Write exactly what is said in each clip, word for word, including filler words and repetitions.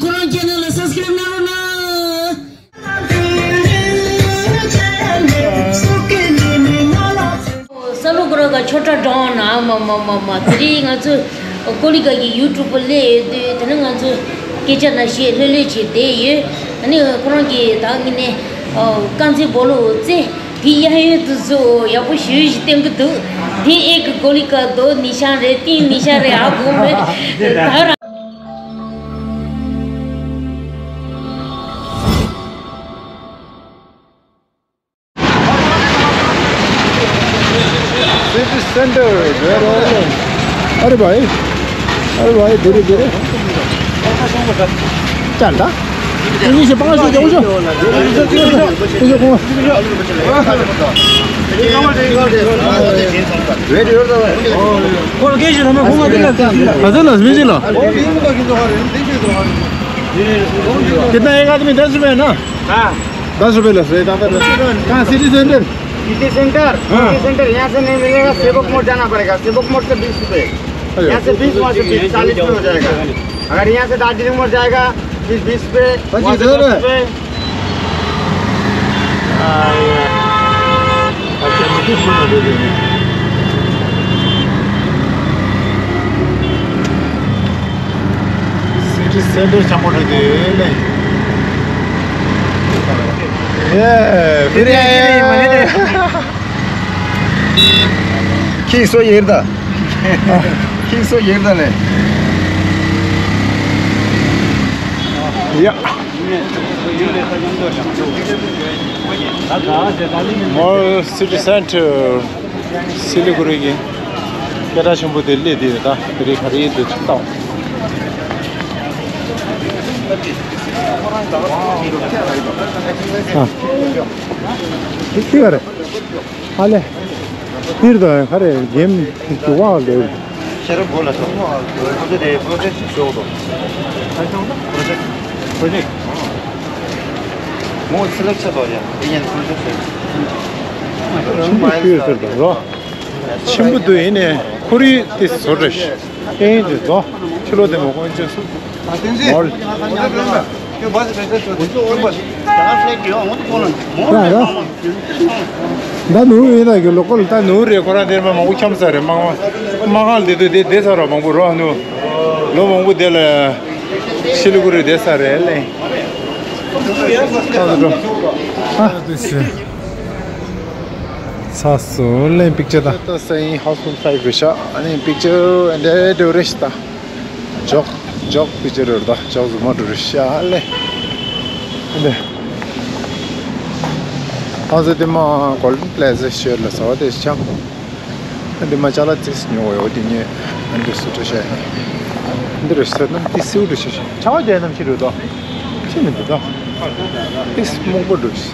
ཁོ་རང་ཆེ་ནལ་ལ་སབ་སི་ཀ་རེབ་གནང་རོགས་གནང་། ས་ལུ་ཀ་ར་ག་ཆོ་ཏྲ་འདྲ་བོ་ན་མ་མ་མ་མ་དེ་རིང་ང་ཚོ་ཀོ་ལི་ག་གི་ཡུ་ཊུབ་པར་སླེབས་ཡོད་དུས་དེ་ནི་ང་ཚོ་སྐད་ཆ་ན་བཤད་ལྷོད་ལྷོད་བྱས་བསྡད་ཡོད། ཨ་ནི་ཁོ་རང་གིས་ད་ངི་ནས་རྐང་རྩེད་སྦོ་ལོ་རྩེ་དེ་གཡས་གཡོན་དུ་བཟོ་ཡག་པོ་ཞུ་ཞིག་བསྟན་གི་འདུག་དེ་ཨེ་གི་ཀོ་ལི་ག་དོ་ནི་ཤང་རེད་ཏིང་ནི་ཤང་རེད་ཨ་གོ་མེད་ད་ར། City center, where are you? अरे भाइ, अरे भाइ, धेरै धेरै। चान्दा। इङ्ग्लिस पाँच सौ जाउँछ। हजुर, लक्ष्मीजी ल। कितना एक आदमी दस रुपये ना? हाँ। दस रुपये ल। कहाँ सिटी सेंटर? City centre. हाँ। सिटी सेंटर यहाँ से नहीं मिलेगा, सेवक मोड़ जाना पड़ेगा, सेवक मोड़ से बीस रुपये। यहाँ से बीस, वहाँ से बीस, चालीस में हो जाएगा। अगर यहाँ से दार्जिलिंग मोड़ जाएगा, फिर बीस रुपये, वहाँ से दस रुपये। सिटी सेंटर चमोट दे ले। ये फिर आए। खीसो येरदा। खीसो येरदा ने। या। Mall city center Siliguri གི་སྐད་གྲགས་ཆེན་པོ་དེ་སླེབས་དེ་ད་དེ་རིང་ག་རེ་ཡིན་དེ་ཚོ་ལྟ། ཨ། དེ་ཅི་ག་རེད། ཨ་ལེ། འདིར་དང་ག་རེ་གེམ་གི་བ་ལེ། ཤེས་རབ་སྒོ་ལ་སོང་། ཁོ་ཚོ་དེ་པྲོ་ཇེཀ་ཤོག་དོ། པྲོ་ཇེཀ་པྲོ་ཇེཀ་མོ་སི་ལེག་ཆ་དོ་ཡ། དེ་ཡན་པྲོ་ཇེཀ་ཤོག་ཆེན་པོ་ཡོད་ཟེར་དང་རོ། ཆེན་པོ་དུ་ཡིན་ནས་ཁོར་ཡུག་དེ་བཟོ་རེ་ཤི། ཨེ་ཡིན་དུ་དོ། ཕྱི་ལོགས་དེ་མོ་ཀོན་ཅན་སུ། མོལ། ར་ར། ད་ནུ་ཡིན་ན་གི་ལོ་ཀོལ་ད་ནུ་རེད། ཁོ་རང་དེར་མ་མང་པོ་འཁྱམ་ས་རེད། མང་མ་མ་གང་དེ་དུ་དེ་དེ་ས་ར་མང་པོ་རོ་ནུ། ལོ་མང་པོ་དེ་ལ་ཤི་ལི་གུ་རེ་དེ་ས་རེད་ལེ། ཨ་དུ་ཤི། ཚ་སུ་ལེན་པིག་ཅར་ད། ད་ས་ཡིན་ཧའུ་སི་ཕུལ་ཕའིབ་རེད་ཤག་ཨ་ནི་པིག་ཅར་འདྲ་འདྲ་རེད་ཤག་ད། ཇོག་ཇོག་པིག་ཅར་རེད་ད། ཇོག་རྫུན་མ་འགྲོ་རེད་ཤག་ལེ། ཨ་ནི། ཨ་ཟེ་དེ་མ་གོལ་ཌན་པ་ལེ་ཟ་ཤེར་ལ་ཟ་བ་དེ་ཆང་། ཨ་འདི་མ་ཅ་ལག་ཙིག་ཉོ་འོ་དེ་ཉོས། ཨ་འདི་སུ་འདྲ་ཤ་ཡིན། འདི་རེད་ཟེར་ན་འདི་སེའུ་འདྲ་ཤ་ཤ། ཆ་བ་རྒྱལ་རྣམ་ཤེས་རེད་དོ། ཤེས་མི་འདུག་དོ། ཨིས་མོག་པོ་འདྲ་ཤ།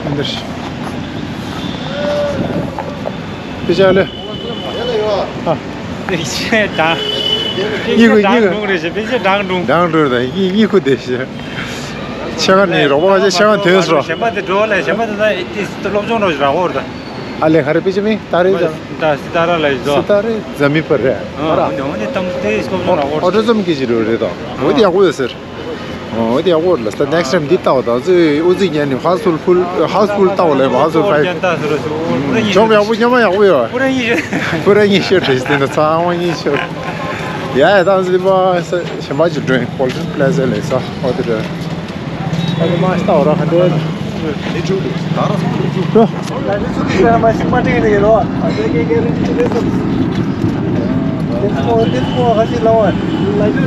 ཨ་འདི་ཤ། དེ་ཅ་ལེ། ཨ། དེ་ཤ་དང་། གཉིས་ཀ་གཉིས་ཀ་དང་འགྲུང་རེད་ཤ། དེ་ཤ་དང་འགྲུང་། དང་འགྲུང་དང་གཉིས་གཉིས་ཀ་དེ་ཤ། ཤ་ཁ་ནི་རོགས་པ་ཁ་ཤ་ཤ་ཁ་དོན་སོ། གཞན་པ་དེ་འགྲོ་ལེ། གཞན་པ་དེ་ད་དེ་སློབ་སྦྱོང་རོགས་ར་འོར་ད། ཨ་ལེ་ག་རེ་དཔེ་ཆ་མིན་ད་རེས་ད། ད་སི་ཏཱ་ར་ལ་ཡོད་དོ། སི་ཏཱ་རེ་ཛ་མི་པར་རེད། ཨ་ར། འོ་དེ་འོ་དེ་ཏམ་དེ་སྐོར་ལ་འོ་ཨོ་ཏི་ཛམ་གི་ཅི་རུ་རེད་དོ། འོ་དེ་ཡག་པོ་ཡོད་ཟེར། འོ་དེ་ཡག་པོ་རེད་ལ་ད་ནེགསི་ཊའིམ་འདི་ལྟ་བ་ད་ཚོས་ཨུ་ཛི་ཉན་ནི་ཧའུ་སི་ཕུལ་ཧའུ་སི་ཕུལ་ལྟ་བ་ལས་ཧའུ་སི་ཕུལ་ཕའིབ། ཇོབ་ཡག་པོ་ཉམས་ཡག་པོ་ཡོད། པུ་ར་ཉི་ཤོ། པུ་ར་ཉི་ཤོ་བྲིས་དེ་འདྲ་ཚང་མ་ཉི་ཤོ། ཡ་ཡ་ད་ཚོས་པ་གཞན་པ་ཅིག་འགྲོ་ཡིན་གོལ་ཌན་པ་ལེ་ཟ་ལས་ས་འོ་དེ་འདྲ།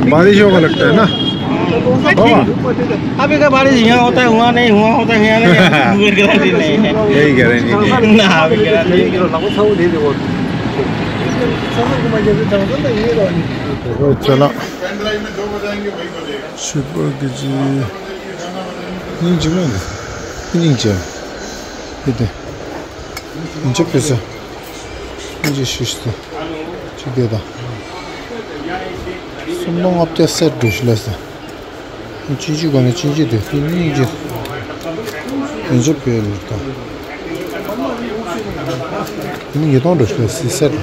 बारिश होगा लगता है ना। बाबा। अभी का बारिश यहाँ होता है, वहाँ नहीं, वहाँ होता है, यहाँ नहीं, कोई गारंटी नहीं है। यही गारंटी नहीं है। ना, अभी गारंटी नहीं है। चलो। ཆུ་པ་གི་ཅི། སྙིང་རྗེ་མོ་འདི། སྙིང་རྗེ། འདི་དེ། སྙིང་རྗེ་ཕེ་ས། སྙིང་རྗེ་ཤིས་ཏེ། ཆུ་དེ་དང་། སུམ་སྟོང་ལྔ་བརྒྱ་སེར་འགྲོ་ཤི་ལ་ས། ཅི་ཅི་ག་ནས་ཅི་ཅི་དེ་དེ་སྙིང་རྗེ། སྙིང་རྗེ་ཕེ་ལ་དང་། སྙིང་རྗེ་གཏོང་འགྲོ་ཤི་ལ་ས་སེར།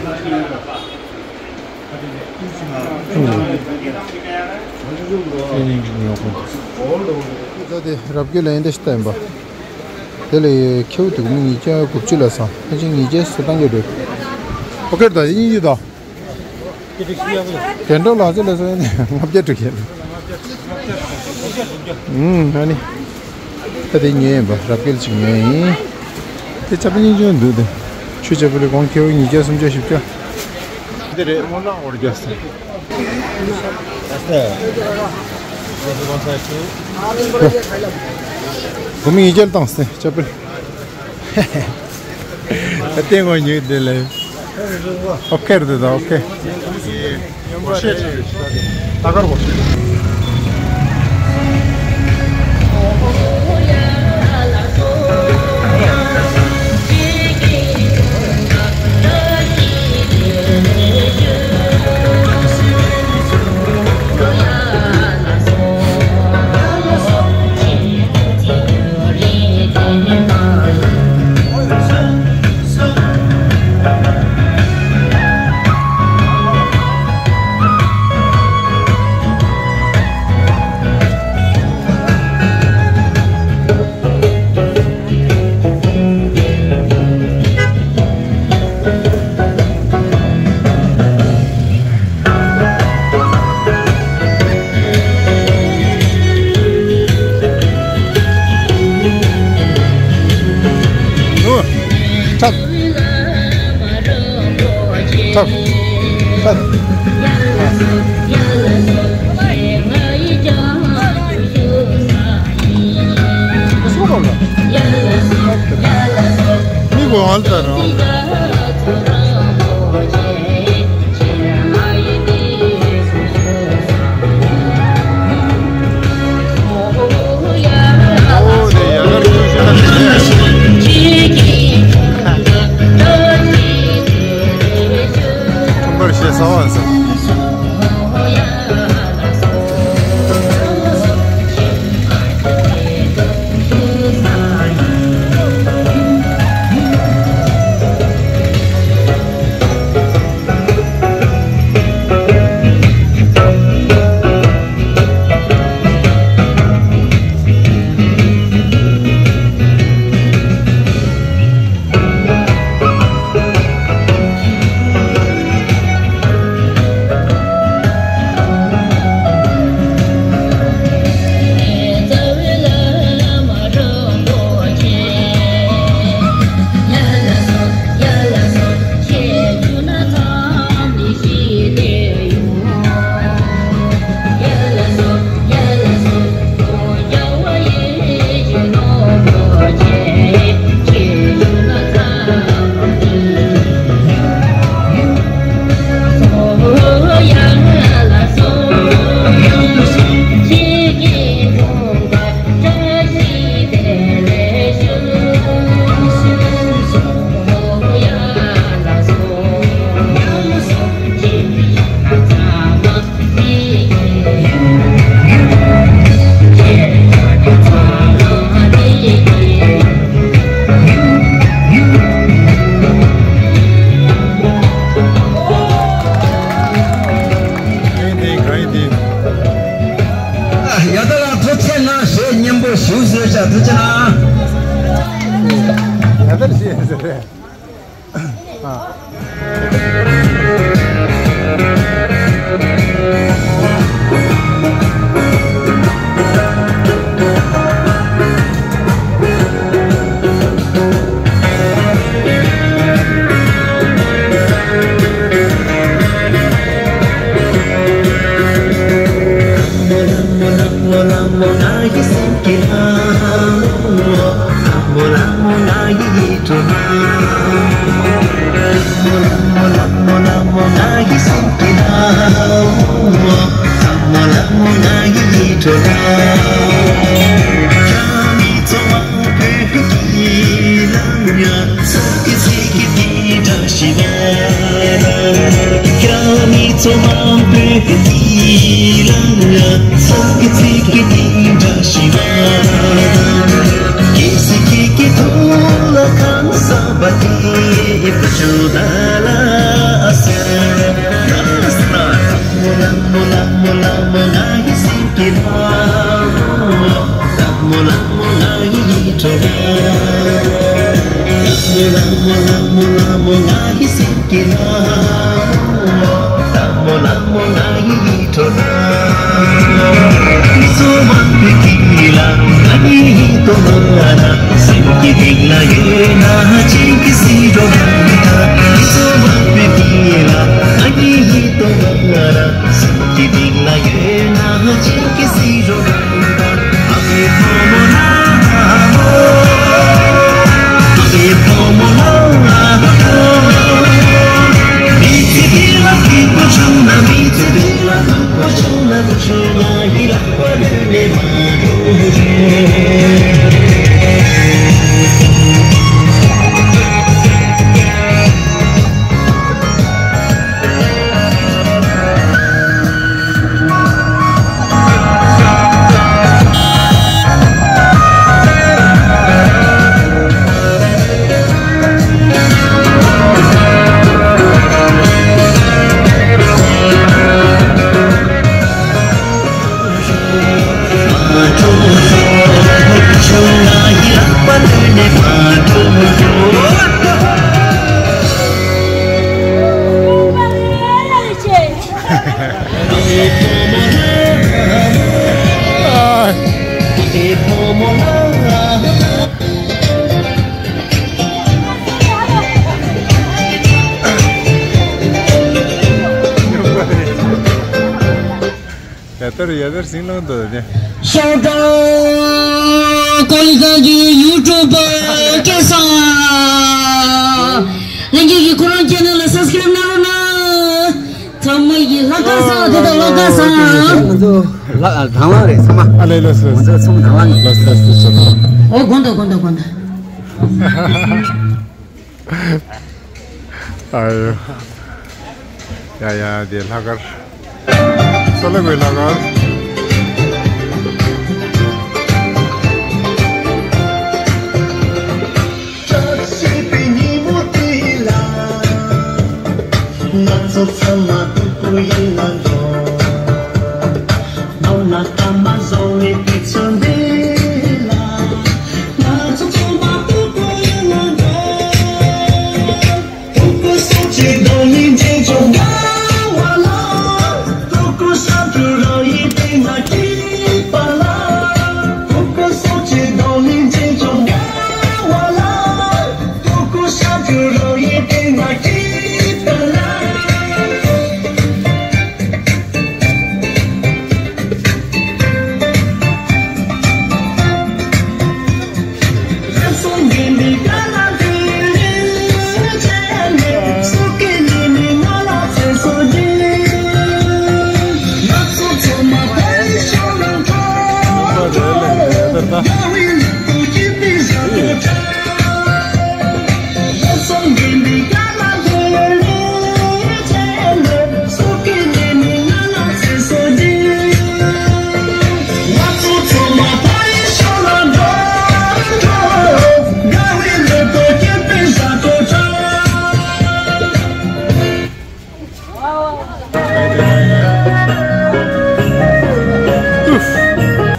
ད་དེ་རབ་རྒྱས་ལ་ཡིན་འདི་ཞིག་ལྟ་ཡིན་པ། དེ་ལས་ཁྱེའུ་དེ་གུ་མི་ཉིས་བརྒྱ་དགུ་བཅུ་ལ་སང་ཕལ་ཆེར་ཉིས་བརྒྱ་སུ་བཏང་གི་རེད། ཨོ་ཁེ་ད་དེ་སྙིང་རྗེ་དང་། དེ་འགྲོ་ལག་ཆ་ལ་སོང་ཡིན་ལྔ་བརྒྱ་དྲུག་བརྒྱ། ཨུམ་ཨ་ནི། ད་དེ་ཉོས་ཡིན་པ་རབ་རྒྱས་ཅིག་ཉོས་ཡིན། དེ་ཆ་པ་སྙིང་རྗེ་འདུག་དེ། ཆུ་ཆ་པ་ལས་གོང་ཁེའུ་ཉིས་བརྒྱ་སུམ་བརྒྱ་བཞི་བརྒྱ། འདི་རེད་སྨོན་ལམ་འོར་རྒྱག་སོང་། སྒོར་མོ་ཉིས་བརྒྱ་བཏང་སྟེ་ཅབ་པིལ། ད་ལྟའི་ངོ་ཉོས་དེ་ལས། ཨོ་ཁེ་རེད་ད་ཨོ་ཁེ། ད་གར་གོ། འཁྲབ། འཁྲབ། འཁྲབ། མི་གོ་ཨང་ལྟར་རང་། ཡ་ད་ལ་ཐུགས་རྗེ་གནང་ཞེས་སྙན་པོ་ཞུ་ཟེར་བྱ་ཐུགས་རྗེ་གནང་། ཡ་ད་ལ་ཞེས་ཟེར་རེད། ལྷ་མོ་ལྷ་མོ་ང་ཡི་སེམས་ཀྱི་ལྷ་མོ། ལྷ་མོ་ལྷ་མོ་ང་ཡི་ཡིད་འཕྲོག་ལྷ། ལྷ་མོ་ལྷ་མོ་ལྷ་མོ་ང་ཡི་སེམས་ཀྱི་ལྷ་མོ། ལྷ་མོ་ལྷ་མོ་ང་ཡི་ཡིད་འཕྲོག་ལྷ། ཁྱེད་ཚོ་མ་ཕེབས་ཀྱི་ལ་ང་ཡི་ཡིད་འཕྲོག་ལྷ། སེམས་ཀྱི་གཏིང་ལ་ཡོད་ན་ཅིག་གི་སེམས་འགྲོ་ལྷ། ཁྱེད་ཚོ་མ་ཕེབས་ཀྱི་ལ་ང་ཡི་ཡིད་འཕྲོག་ལྷ། སེམས་ཀྱི་གཏིང་ལ་ཡོད་ན་ཅིག་གི་སེམས་འགྲོ་ལྷ། ཨ་ཕའི་བུ་མོ་ལ། ཨ་ཕའི་བུ་མོ་ལ། མི་ཚེ་འདི་ལ་སྐྱིད་པོ་བྱུང་ན། མི་ཚེ་འདི་ལ་སྐྱིད་པོ་བྱུང་ན། བུ་ཆུང་ང་ཡི་ལག་པ་ལོན་ནས་མ་འགྲོ་རེད། ཡ་ཏར་ཡ་ཏར་སིང་ལོང་དོ་དེ། ཤོག་གྲངས་ཀོ་ལི་ག་གི་ཡུ་ཊུབ་པ་སྐལ་བཟང་། ལྷན་རྒྱས་ཀྱིས་ཁོ་རང་ཆེ་ནལ་ལ་སབ་སི་ཀ་རེབ་གནང་རོགས་གནང་། ཚང་མ་ཡིས་ལྷག་དཀར་བཟང་། དེ་དང་ལྷག་དཀར་བཟང་། ང་ཚོ་ལ་དང་བླངས་རེད་ཚང་མ། ཨ་ལེ་ལོས་ལོས། ང་ཚོ་ཚང་མ་དང་བླངས་ཡིན། ལོས་ལོས་ལོས་ལོས། ཨོ་དགོངས་དག་དགོངས་དག་དགོངས་དག། ཨ་ཡོ། ཡ་ཡ་དེ་ལྷག་དཀར། སོ་ལེ་བའི་ལྷག་དཀར། བཀྲ་ཤིས་པའི་ཉིན་མོ་དེ་ལ། ང་ཚོ་ཚང་མ་སྡུག་པོ་ཡིན་ན་འགྲོ། ནོར་ལ་སྐར་མ་བཟོ་བའི་དུས་ཚོད་འདི་ལ། ང་ཚོ་ཚང་མ་སྡུག་པོ་ཡིན་ན་འགྲོ། སྡུག་པོ་སོགས་ཀྱི་རྡོ་ཡི་འདྲེན་མཆོག་དགའ་བ་ལ། སྡུག་པོ་སོགས་ཀྱི་རོ་ཡི་སྟེང་ན་སྐྱིད་པ་ལ། སྡུག་པོ་སོགས་ཀྱི་རྡོ་ཡི་འདྲེན་མཆོག་དགའ་བ་ལ། སྡུག་པོ་སོགས་ཀྱི་རོ་ཡི་སྟེང་ན་སྐྱིད་པ་ལ།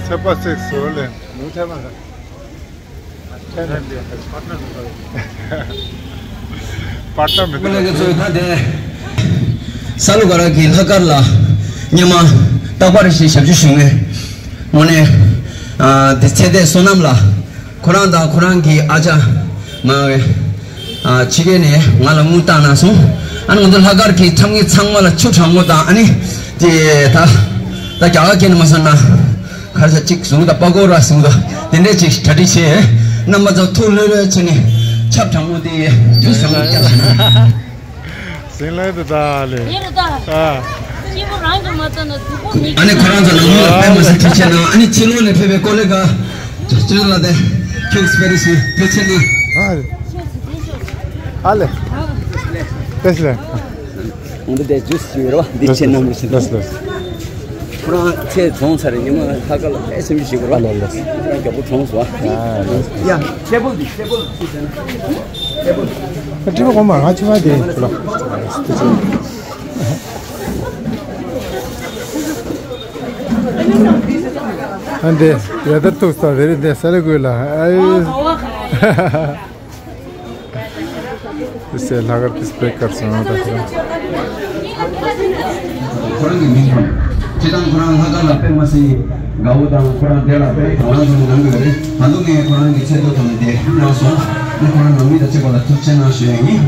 ཚེ་པ་སེག་སོ་ལེ་མུ་ཐེ་མ་ལ། པར་ཏ་མི་ཀུན་ལེགས་ཀྱི་ཚོའི་ད་དེ། ས་ལུ་ག་ར་གི་ལྷག་དཀར་ལ་སྙེ་མ་རྟག་པར་ཞེས་ཞབས་ཞུ་ཞུ་ངེས། དངོས་གནས་ཨ་དེ་ཚེ་འདས་བསོད་ནམས་ལ་ཁོ་རང་དང་ཁོ་རང་གི་ཨ་ཅག་མ་བའི་ཨ་ཕྱི་རྒྱལ་ནས་ང་ལ་དངུལ་བཏང་གནང་སོང་། ཨ་ནི་ང་ཚོ་ལྷག་དཀར་གི་ཁྱིམ་མི་ཚང་མ་ལ་ཆུ་གྲང་མོ་དང་ཨ་ནི་དེ་ད་ད་རྒྱ་གར་སྐད་ནས་མ་སོང་ན། ཁར་ས་གཅིག་བཟུང་དང་པ་ཀོ་ར་བཟུང་དང་དེ་འདྲས་ཅིག་གྲ་སྒྲིག་བྱས། རྣམ་པ་ཚོ་ཐུགས་ལྷོད་ལྷོད་བྱས་ནས་ཆབ་གྲང་མོ་དེ་ཡིས་དུས་སུ་སྐྱ་ལ་ན། ཟིང་ལྷོད་དུ་ད་ལེ། ཡིན་རུ་ད། ཨ། སྐྱིད་པོ་རང་གི་མ་ཚད་ན་སྡུག་པོ་མི་ཨ་ནི་ཁོ་རང་ཚོ་ནང་མི་ལ་དཔེ་མ་སྲིད་ཐུགས་ཆེ་གནང་། ཨ་ནི་ཕྱི་ལོགས་ནས་ཕེབས་པའི་ཀོ་ལེ་ག་ཅོ་ཅོ་ལ་དེ་ཁྱེད་སྤེ་རི་སི་ཐུགས་ཆེ་གནང་། ཨ་ལེ། ཨ་ལེ། ཨ་ལེ། འོན་ཏེ་ཇུས་ཅིག་ཡོད་རེད་བ། འདི་ལོས་ཆེ་ནམ་ལོས་ཆེ་ལོས་ལོས། ཁོ་རང་ཚེ་གྲོངས་ཚར་རེད། ཉི་མ་ལྷག་དཀར་ལ་ཨེ་སེམས་ཤུགས་ཤིག་དགོས་རེད་བ། ལོས་ལོས། ཁོ་རང་མགྱོགས་པོ་གྲོངས་སོང་བ། ཡ་ཊེ་བལ་འདི་ཊེ་བལ་འདི་ཊེ་བལ། ཨ་ཊེ་བལ་གོ་མ་ང་ཆུ་བ་དེ་ལ། ཨ་འདི་ཡ་ད་ཐུག་ས་དེ་རེད། འདི་ས་ལེ་ཀུའི་ལ་ཨ་ཡུ། དེ་སེ་ལྷག་དཀར་དེ་སྤེ་ཀར་སོང་ད་ཁོ་རང་གི་མིང་དང་། སྤྱིར་བཏང་ཁོ་རང་ལྷག་དཀར་ལ་དཔེ་མ་སྲིད་དགའ་བོ་དང་། ཁོ་རང་དེ་ལ་དཔེ་དང་བླངས་ཀྱི་གནང་གི་ཡོད་རེད། ད་དུང་ངས་ཁོ་རང་གི་ཚེ་ཐོ་དང་དེ་གནང་སོང་། ཨ་ནི་ཁོ་རང་ནང་མི་དང་བཅས་པ་ལ་ཐུགས་རྗེ་གནང་ཞུ་ཡ་ཡིན།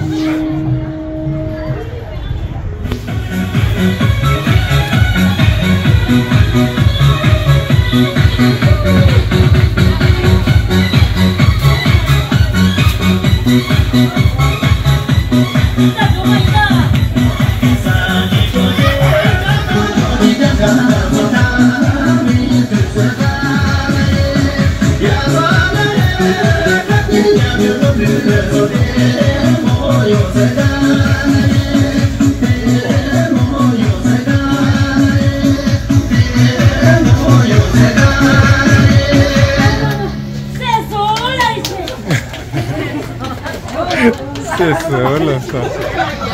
སེ་སོ་ལ་སོ།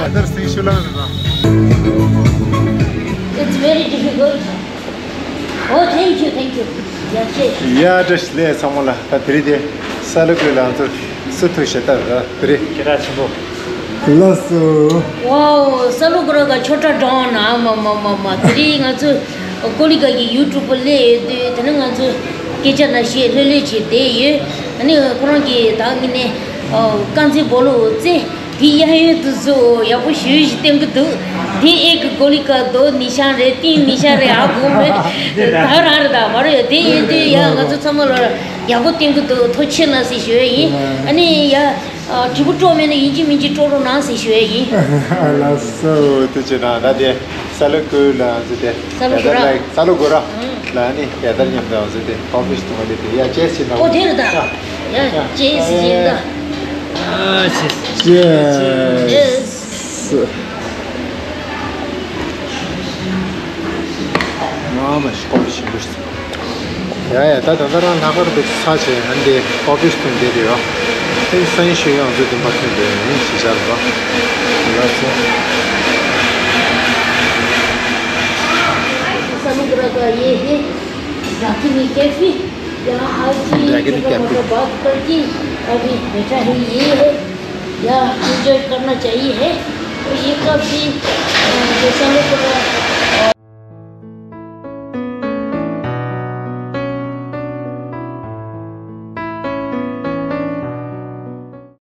ཨ་དར་སིང་ཤུ་ལང་རེད་ལ། It's very difficult. Oh, thank you, thank you. ཡ་ཤེས། ཡ་བཀྲ་ཤིས་བདེ་ལེགས་ཚང་མ་ལ། ད་དེ་རིང་དེ་ས་ལེ་ཀུའི་ལ་ང་ཚོ་སུ་ཐུག་ཤེས་ད་ར་དེ་རིང་། ཁྱེད་རང་ཆེན་པོ། ལགས་སོ། ཝའོ། ས་ལེ་ཀུ་ར་ག་ཆོ་ཊ་ཌོན་ཨ་མ་མ་མ་མ། དེ་རིང་ང་ཚོ་ཀོ་ལི་ག་གི་ཡུ་ཊུབ་སླེབས་ཡོད་དུས། དེ་ནས་ང་ཚོ་སྐད་ཆ་ན་བཤད་ལྷོད་ལྷོད་བྱས་བསྡད་ཡོད། ཨ་ནི་ཁོ་རང་གིས་ད་ངི་ནས་རྐང་རྩེད་སྤོ་ལོ་རྩེ་དེ་གཡས་གཡོན་དུ་བཟོ་ཡག་པོ་ཞེ་པོ་ཞིག་བསྟན་གི་འདུག་དེ་ཨེ་གི་ཀོ་ལི་ག་རྡོ་ནི་ཤང་རེད། ཏིང་ནི་ཤང་རེད། ཨ་གོ་མེད་ད་རང་རེད། ད་མ་རེད། དེ་ཡིན་དུས་ཡ་ང་ཚོ་ཚང་མ་ལ་ཡག་པོ་བསྟན་གི་འདུག་ཐུགས་རྗེ་གནང་ཟེར་ཞུ་ཡ་ཡིན། ཨ་ནི་ཡ། ཨ། དྲིལ་བུ་དཀྲོག་མེད་ན་ཡིན་གཅིག་མིན་གཅིག་དཀྲོག་རོགས་གནང་ཟེར་ཞུ་ཡ་ཡིན། ལགས་སོ། ཐུགས་རྗེ་གནང་། ད་དེ་ས་ལེ་ཀུའི་ལ་ཟེར་དེ། ས་ལེ་ཀུ་ར། ཡ་ད་ལ་ས་ལེ་ཀུ་ར་ལ་ནི་ཡ་ད་མཉམ་དུ་ཟེར་དེ་ཀོ་ཕི་ཞིག་འཐུང་བ་དེ་དེ་ཡ་ཅེས་ཟེར་ན། ཨོ་དེ་རེད་ད། ཡ་ཅེས་ཟེར་ད། ཨ་ཅེས། ཅེས། ཅེས། ང་མ་ཤི་ཀོ་ཕི་ཞིམ་པོ་ཞིག་ཡ་ཡ། ད་ད་ལྟ་རང་ལྷག་དཀར་དུ་ཚ་བྱས། ཨ་འདི་ཀོ་ཕི་འཐུང་བསྡད་ཡོད། ཨེ་སང་ཉིན་ཤོད་ཡོང་ཚོད་འདུན་པ་ཐོན་བསྡད་ཡིན་ཞེས་བྱ་རུ་བ། ལགས་སོ། समुद्र का ये है डाकिनी कैफे। यहाँ आके छोटा मोटा बात करके अभी बैठा है, ये है। यहाँ एंजॉय करना चाहिए है। तो ये कॉफी, अ, जो समुद्र